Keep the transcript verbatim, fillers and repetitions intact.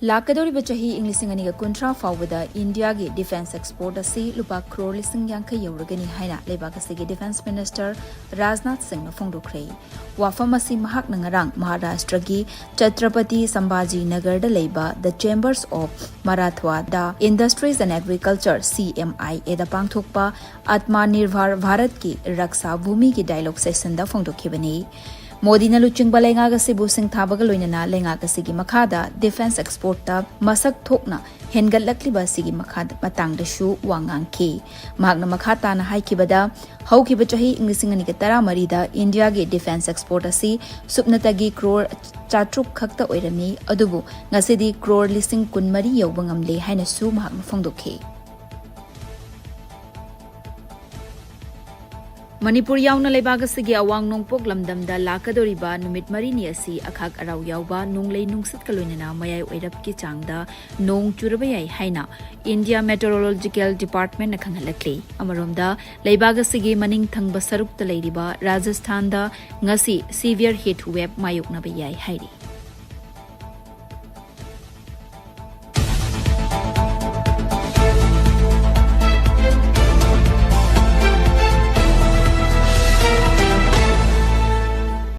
ꯂꯥꯛꯀꯗꯧꯔꯤꯕ ꯆꯍꯤ ꯏꯪ ꯂꯤꯁꯤꯡ ꯑꯅꯤꯒ ꯀꯨꯟꯊ꯭ꯔꯥ ꯐꯥꯎꯕꯗ ꯏꯟꯗꯤꯌꯥꯒꯤ ꯗꯤꯐꯦꯟꯁ ꯑꯦꯛꯁꯄꯣꯔꯠ ꯑꯁꯤ ꯂꯨꯄꯥ ꯀ꯭ꯔꯣꯔ ꯂꯤꯁꯤꯡ ꯌꯥꯡꯈꯩ ꯌꯧꯔꯒꯅꯤ ꯍꯥꯏꯅ ꯂꯩꯕꯥꯛ ꯑꯁꯤꯒꯤ ꯗꯤꯐꯦꯟꯁ ꯃꯤꯅꯤꯁꯇꯔ ꯔꯥꯖꯅꯥꯊ ꯁꯤꯡꯅ ꯐꯣꯡꯗꯣꯛꯈ꯭ꯔꯦ꯫ ꯋꯥꯐꯝ ꯑꯁꯤ ꯃꯍꯥꯛꯅ ꯉꯔꯥꯡ ꯃꯍꯥꯔꯥꯁꯇ꯭ꯔꯒꯤ ꯆꯇ꯭ꯔꯄꯇꯤ ꯁꯝꯚꯥꯖꯤ ꯅꯒꯔꯗ ꯂꯩꯕ The Chambers of Marathwada Industries and Agriculture, C M I A ꯗ ꯄꯥꯡꯊꯣꯛꯄ ꯑꯥꯠꯃꯥ ꯅꯤꯔꯚꯥꯔ ꯚꯥꯔꯠꯀꯤ ꯔꯛꯁꯥ ꯚꯨꯃꯤꯒꯤ ꯗꯥꯏꯂꯣꯒ ꯁꯦꯁꯟꯗ ꯐꯣꯡꯗꯣꯛꯈꯤꯕꯅꯤ꯫ ꯃꯣꯗꯤꯅ ꯂꯨꯆꯤꯡꯕ ꯂꯩꯉꯥꯛ ꯑꯁꯤꯕꯨ ꯁꯤꯡꯊꯥꯕꯒ ꯂꯣꯏꯅꯅ ꯂꯩꯉꯥꯛ ꯑꯁꯤꯒꯤ ꯃꯈꯥꯗ ꯗꯤꯐꯦꯟꯁ ꯑꯦꯛꯁꯄꯣꯔꯠꯇ ꯃꯁꯛ ꯊꯣꯛꯅ ꯍꯦꯟꯒꯠꯂꯛꯂꯤꯕ ꯑꯁꯤꯒꯤ ꯃꯈꯥ-, ꯃꯇꯥꯡꯗꯁꯨ ꯋꯥ ꯉꯥꯡꯈꯤ꯫ ꯃꯍꯥꯛꯅ ꯃꯈꯥ ꯇꯥꯅ ꯍꯥꯏꯈꯤꯕꯗ, ꯍꯧꯈꯤꯕ ꯆꯍꯤ ꯏꯪ ꯂꯤꯁꯤꯡ ꯑꯅꯤꯒ ꯇꯔꯥꯃꯔꯤꯗ ꯏꯟꯗꯤꯌꯥꯒꯤ ꯗꯤꯐꯦꯟꯁ ꯑꯦꯛꯁꯄꯣꯔꯠ ꯑꯁꯤ ꯁꯨꯞꯅꯇꯒꯤ ꯀ꯭ꯔꯣꯔ ꯆꯥꯇ꯭ꯔꯨꯛ ꯈꯛꯇ ꯑꯣꯏꯔꯝꯃꯤ, ꯑꯗꯨꯕꯨ ꯉꯁꯤꯗꯤ ꯀ꯭ꯔꯣꯔ ꯂꯤꯁꯤꯡ ꯀꯨꯟꯃꯔꯤ ꯌꯧꯕ ꯉꯝꯂꯦ ꯍꯥꯏꯅꯁꯨ ꯃꯍꯥꯛꯅ ꯐꯣꯡꯗꯣꯛꯈꯤ꯫ ꯃꯅꯤꯄꯨꯔ ꯌꯥꯎꯅ ꯂꯩꯕꯥꯛ ꯑꯁꯤꯒꯤ ꯑꯋꯥꯡ ꯅꯣꯡꯄꯣꯛ ꯂꯝꯗꯝꯗ ꯂꯥꯛꯀꯗꯧꯔꯤꯕ ꯅꯨꯃꯤꯠ ꯃꯔꯤꯅꯤ ꯑꯁꯤ ꯑꯈꯥꯛ ꯑꯔꯥꯎ ꯌꯥꯎꯕ ꯅꯣꯡꯂꯩ ꯅꯨꯡꯁꯤꯠꯀ ꯂꯣꯏꯅꯅ ꯃꯌꯥꯏ ꯑꯣꯏꯔꯞꯀꯤ ꯆꯥꯡꯗ ꯅꯣꯡ ꯆꯨꯔꯕ ꯌꯥꯏ ꯍꯥꯏꯅ ꯏꯟꯗꯤꯌꯥ ꯃꯦꯇꯤꯑꯣꯔꯣꯂꯣꯖꯤꯀꯦꯜ ꯗꯤꯄꯥꯔꯠꯃꯦꯟꯠꯅ ꯈꯪꯍꯜꯂꯛꯂꯤ꯫ ꯑꯃꯔꯣꯝꯗ, ꯂꯩꯕꯥꯛ ꯑꯁꯤꯒꯤ ꯃꯅꯤꯡ ꯊꯪꯕ ꯁꯔꯨꯛꯇ ꯂꯩꯔꯤꯕ ꯔꯥꯖꯁꯊꯥꯟꯗ ꯉꯁꯤ ꯁꯤꯚꯤꯌꯔ ꯍꯤꯠ ꯋꯦꯕ ꯃꯥꯌꯣꯛꯅꯕ ꯌꯥꯏ ꯍꯥꯏꯔꯤ꯫